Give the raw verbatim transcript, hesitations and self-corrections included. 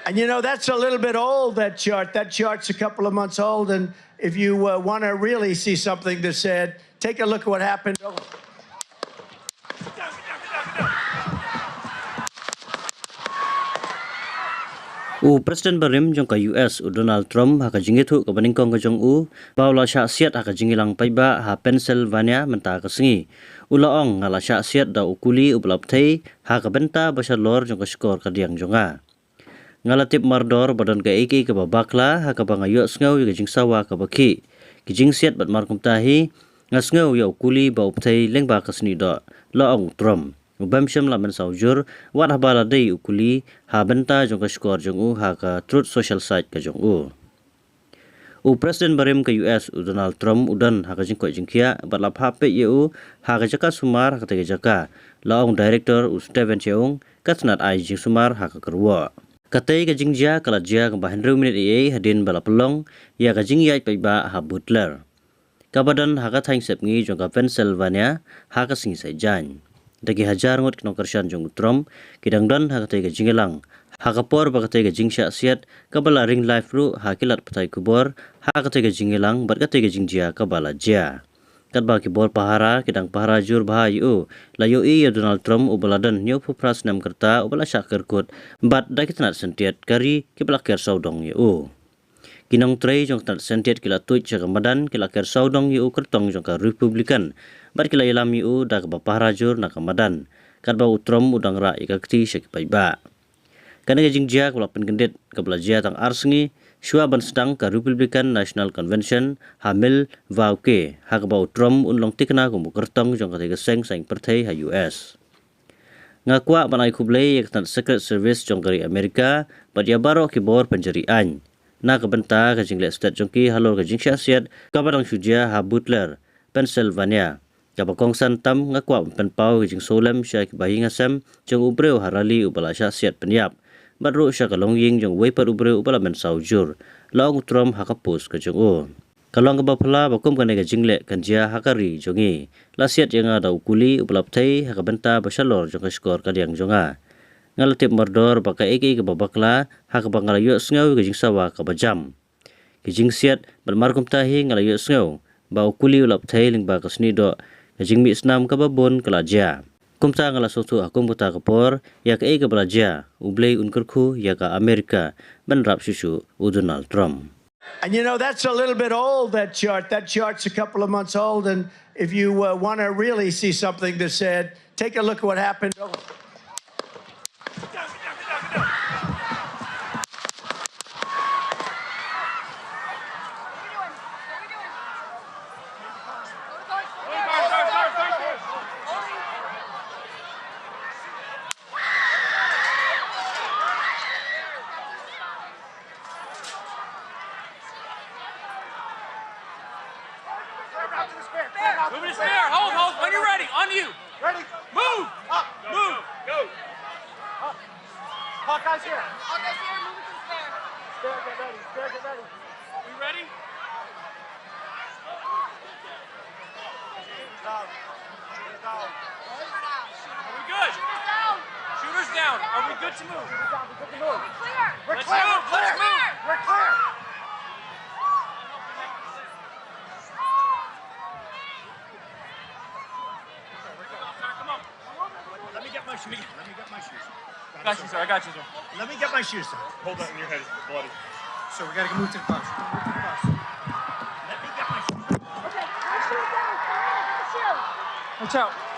And you know, that's a little bit old, that chart. That chart's a couple of months old, and if you uh, want to really see something that's sad, take a look at what happened. U President barim jong ka U S u Donald Trump ha ka jingïathuh kaba nyngkong ka jong u ba u la shah siat ha ka jingïalang paidbah ha Pennsylvania mynta ka sngi, u la ong, nga la shah siat da u kuli uba la pthei ha ka bynta ba shalor jong ka shkor ka diang jong nga. Nga la tip mardor ba don kaei kaei kaba bakla ha kaba nga ïohsngew ïa ka jingsawa kaba khih. Ki jingsiat bad mar kumta hi, nga sngew ïa u kuli ba u pthei lyngba ka snieh doh, la ong u Trump, u bym shym la mynsaw jur wat haba la dei u kuli ha bynta jong ka shkor jong u ha ka Truth Social site ka jong u. U President barim ka U S u Donald Trump u don ha ka jingkoit jingkhiah bad la phah peit ïa u ha ka jaka sumar ha katei ka jaka, la ong Director u Steven Cheung, ka tnat ai jingsumar ha ka kyrwoh. Katei ka jingjia ka la jia kumba hynriew minit ei ei hadien ba la pynlong ïa ka jingïaid paidbah ha Butler, kaba don ha ka thaiñ sepngi jong ka Pennsylvania, ha ka sngi Saitjaiñ. Da ki hajar ngut ki nongkyrshan jong u Trump ki dang don ha katei ka jingïalang ha ka por ba katei ka jingshah siat kaba la ring live ruh ha ki lad pathai khubor ha katei ka jingïalang bad katei ka jingjia kaba la jia. Katba ki bor pahara ki dang pahara jur bha ïa u, la ïohi ïa u Donald Trump uba la don hynñiewphew phra snem ka rta uba la shah kyrkut bad da ki tnat syntiat ka ri kiba la ker sawdong ïa u. Ki nongtrei jong ka tnat syntiat ki la tuid sha ka madan, ki la ker sawdong ïa u kyrtong jong ka Republican bad ki la ïalam ïa u da kaba pahara jur na ka madan, katba u Trump u dang rah ïa ka kti sha ki paidbah. Kane ka jingjia kaba la pynkyndit kaba la jia tang ar sngi shuwa ban sdang ka Republican National Convention ha Milwaukee, ha kaba u Trump un long thikna kum u kyrtong jong katei ka seng saiñ pyrthei ha U S. Nga kwah ban ai khublei ïa ka tnat Secret Service jong ka ri Amerika bad ïa baroh ki bor pynjari aiñ na ka bynta ka jingleh stet jong ki halor ka jingshah siat kaba dang shu jia ha Butler, Pennsylvania. Kaba kongsan tam, nga kwah ban pynpaw ka jingsngewlem sha ki bahaïing hasem jong u briew ha rally uba la shah siat pynïap bad ruh sha ka longïing jong uwei pat u briew uba la mynsaw jur, la ong u Trump ha ka post ka jong u. Ka long kaba phylla ba kum kane ka jingleh kan jia ha ka ri jong ngi. La siat ïa nga da u kuli uba la pthei ha ka bynta ba shalor jong ka shkor ka diang jong nga. Nga la tip mardor ba kaei kaei kaba bakla ha kaba nga la ïohsngew ïa ka jingsawa kaba jam. Ki jingsiat bad mar kumta hi nga la ïohsngew ba u kuli u la pthei lyngba ka snieh doh, ka jingmih snam kaba bun ka la jia. Kumta nga la sngewthuh ha kum kata ka por ïa kaei kaba la jia. U Blei un kyrkhu ïa ka Amerika. Bynrap shuh shuh, u Donald Trump. And you know, that's a little bit old, that chart. That chart's a couple of months old. And if you uh, want to really see something that's sad, take a look at what happened. Move to the spare. Hold, hold. When you're ready, on you. Ready? Move. Up. Move. Go. Up. Hawkeye's here. Hawkeye's here. Move it to the spare. Spare, get ready. Spare, get ready. We ready? Down. Down. Are we good? Shooter's down. Are we good to move? Shooter's down. We're good to move. We're clear. We're clear. We're clear. We're clear. Let me get my shoes. Let me get my shoes. I got you, sir. I got you, sir. Let me get my shoes. Hold that in your head. It's bloody. So we gotta move to the bus. Move to the bus. Let me get my shoes. Okay, my shoes down. Come here, get the shoe. Watch out.